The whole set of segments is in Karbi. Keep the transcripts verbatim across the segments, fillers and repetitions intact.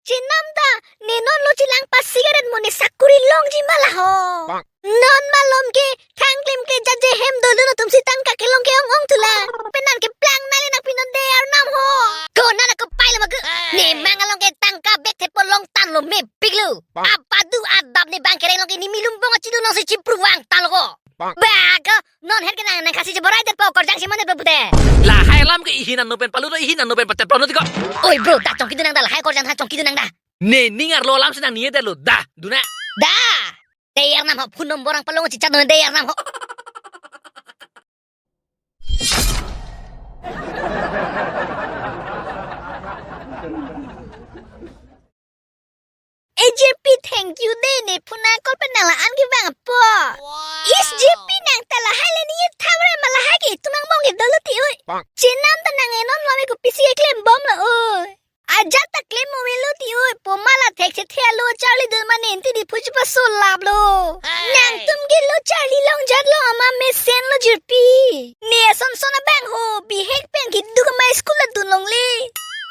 Chenam ta, ne non lo chelang pasigaret mo ne sakuri longji ma la ho. Non malom ke, thang klim ke jaje hem dolo no tumsi tangka kelong ke ong ong thula. Penan ke plang nai le nang pinon de arnam ho. Ko nana ko pai lo ma ke. Ne mang along ke tangka bek thepo longtan lo mepik lo. Apa do adap ne bang kereng along ke ne milum bong achidu nong si chipru vangtan lo ko. Ba ko, non her ke nang nang khasi je borai det po korjang si mane bro pute. Lahai alam ke ihin anu pen palu do ihin anu pen patet palu tiko. Oi bro, ta chongki do nang da lahai korjang tha chongki do nang da. Ne ning arlo alam si nang niye det lo da, duna. Da. Te arnam ho phone number ang palong chichat no te arnam ho. A J P, thank you de, ne phone a call pen nang la-an kevang apot. Is J P nang ta lahai le niye thamre ma lahai ke itum angbong ke dolo ti oi. Chenam ta nang enon lo me kopisi keklem bom lo oi. Ajat ta klem mo velo ti oi, po ma la thek the the lo charli dun mane enti di phuji paso lap lo. Nangtum ke lo charli longjat lo ama mesen lo jirpi. Ne ason son abang ho, bihek pen kiduk ama school adun longle.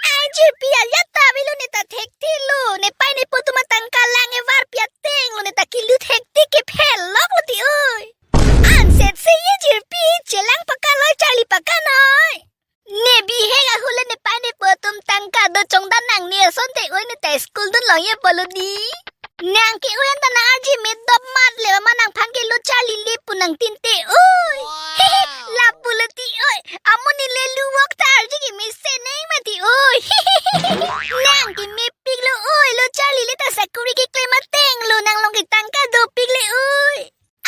Ai jirpi ajat ta avelo ne ta thek the lo, ne pai ne po atum atangka lang evar pi ateng lo ne ta kilu thek the ke phel lok lo ti oi. Anset se ye jirpi, chelang paka lo charli paka noi. Ne bihek ahut le ne pai ne po atum tangka do chongdan nang ne ason te oi ne ta school dun long ye bolo di. Nang ke oi anta nang arji me dop mat le ma nangphan ke lo charli le pu nang tin te oi. Lapu lo ti oi. Amo ne le lu wok ta arji ke mesen neng ma ti oi. Nang ke mepik lo oi lo charli le ta sakuri keklem ateng lo nang long ke tangka dopik le oi.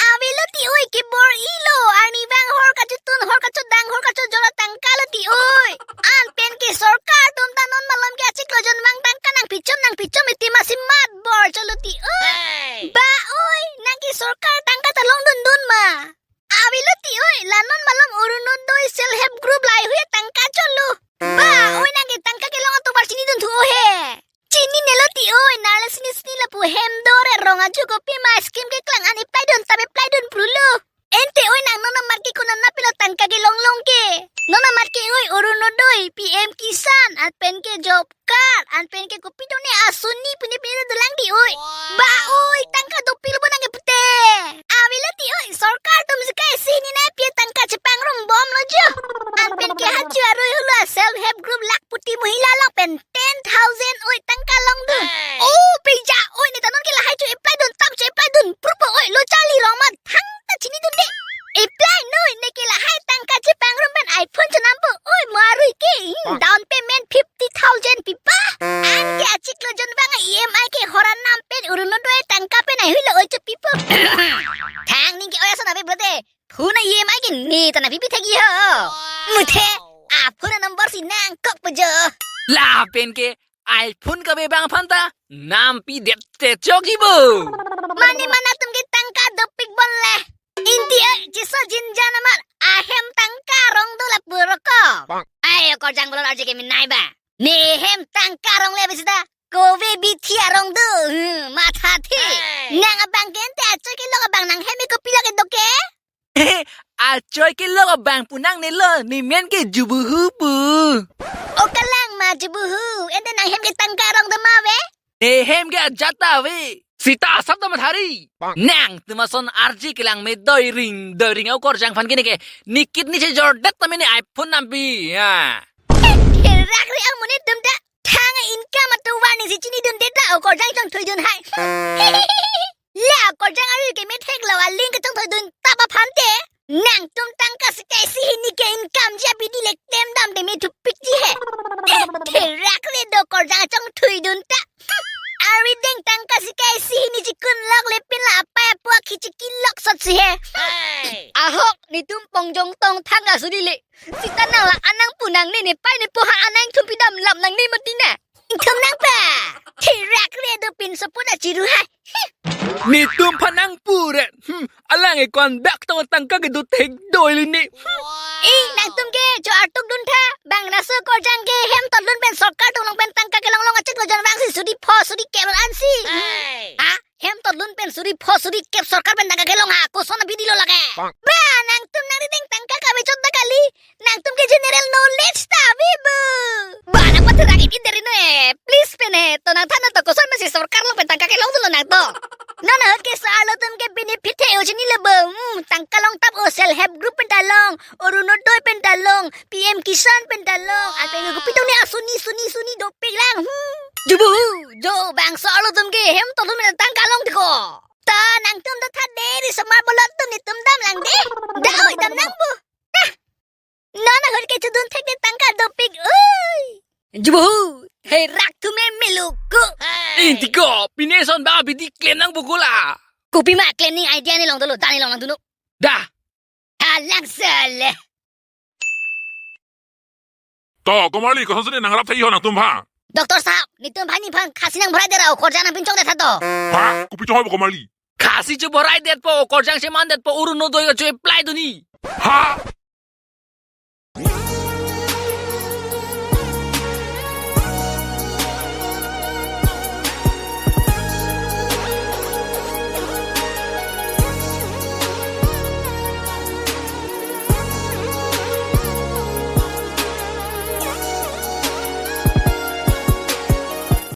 Avelo ti oi kebor-i lo, arnivang hor kachotun, hor kachodang, hor kachojor atangka lo ti oi. An pen ke sorkar atum ta non malom ke achiklo jon vang tangka nangpichom nangpichom iti masi mat bor cholo ti oi. Hey! Ba oi, nang ke sorkar tangka ta longdundun ma. Avelo ti oi, la non malom Orunodoi self help group lahai hui tangka cholo. Ba oi, nang ke tangka kelong atovar chinidun thu o he. Chinine lo ti oi, nale sini sini lapu hem dore rong ajo kopi ma scheme keklang an apply dun ta apply dun pru lo. Ente oi nang non amat ke konat na pilo tangka kelong long ke. Non amat ke oi Orunodoi, P M Kisan, an pen ke job card, an pen ke kopi tone asoni pune pune dolang ti oi. Ba oi, tangka dopik lo bo nang ke pute. Avelo ti oi, sorkar atum si kai si ni na pi tangka chepangrum bom lo jo. An pen ke hachu aroi hulu self help group lakhpati mohila along pen ten thousand oi tangka longdun. Hey! Oh, peja oi ne ta non ke lahai chu apply dun tam chu apply dun prupo oi lo charli rong ma thang ta chinidun de. Apply noi ne ke lahai tangka chepangrum pen iPhone chonampo oi marui ke. Hmm, down payment fifty thousand pipa. An ke achiklo jon vang E M I ke horan nam pen Orunodoi tangka pen ai hui lo oi chu pipo. Thang ning ke oi ason ave brother. Phone a E M I ke ne ta nangpipi thek ho. Muthe, a phone a number si nangkok pajo. Lapen ke iPhone kave bang aphan ta nampi det te choki bo. Mane mana atum ke tangka dopik bon le. India chiso jinjan amat ahem tangka rong do lapu roko. Ai korjang bolon arje ke minai ba. Ne hem tangka rong le bisita. Kove bithi arong do. Hmm, matha thi. Hey. Nang abang ke ente achoi kelok abang nang hem kopi lok kedo ke? Achoi kelok abang pu nang ne lo, ne men ke Jubuhu pu. O kalang ma Jubuhu, ente nang hem ke tangka rong do ma ave? Ne hem ke ajat ta ave. Sita asap ta mathari. Nangtum ason arje kelang me doi ring, doi ring au korjang aphan ke ne ke. Ne kidney chejor det ta me ne iPhone nampi. Ya. Herak re ang mone dum da. Thang a income atovar ne si chinidun det la o korjang chongthui dun hai. La korjang ari ke methek lo aling ke chongthui dun tap aphan te. Nangtum tangka si kai si hini ke income ja bidi le tem dam de me thupik ji he. Herak re do korjang chongthui dun ta. Ari deng tangka si kai si hini chikun lok le pin la apai apo akhi chiki lok sot si he. Hey! Ahok netum pongjong tong than ka suri le. Sita nang la-an nangpu nangne, ne pai ne po ha-an nangthum pidam lam nangne mati na. Ingthum nangpa. Herak re dopin sopun achiru hai. Netum aphan nangpu re. Hmm, alang e conduct tong tangka kedo thek doi le ne. Ing nangtum ke cho artuk dun tha. Bang laso korjang ke hem tolun pen sorkar atum along pen tangka kelong long achiklo jon vang si suri pho suri kep an si. Hey. Ha? Hem todlun pen suri pho suri kep sorkar pen tangka kelong ha, koson abidi lo lake. Ba, nangtum nangrideng tangka kavechot ta kali. Nangtum ke general knowledge ta ave bo. Ba, nangpatherak iti deri no e. Please pen he. To nangthan to, koson mesi sorkar along pen tangka kelong dolo nang to. Non ahut ke so-arlo atum ke benefit he o chinilo bo. Hmm, tangka longtap o, self help group pen ta long, Orunodoi pen ta long, P M Kisan pen ta long. Ateng ko pitong ni asuni suni suni dopik lang. Hmm. Jubu, jo bangso arlo atum ke hem todlun pen tangka long tiko. Ta nangtum ta tha deri, somar bolot atum netum dam lang de. Dam oi dam nang bo. Nah. Non ahut ke chodun thek de tangka dopik. Oi. Jubu, herak thume meluku. Intiko, pine son ba abidi klem nang bo ko la. Kopima klem ning idea ne long dolo, dan ne long nang dunuk. Da. Halang sele. To, Komarli, koson suni nangrap thai ho nangtum aphan? Doctor sahab, netum aphan nephan Khasi nang bhorai det ra, okorjang nangpinchong det tha to. Ha? Kopi chong ho bo Komarli? Khasi chobhorai detpo, okorjang cheman detpo, Orunodoi ko cho-apply dun ni. Ha?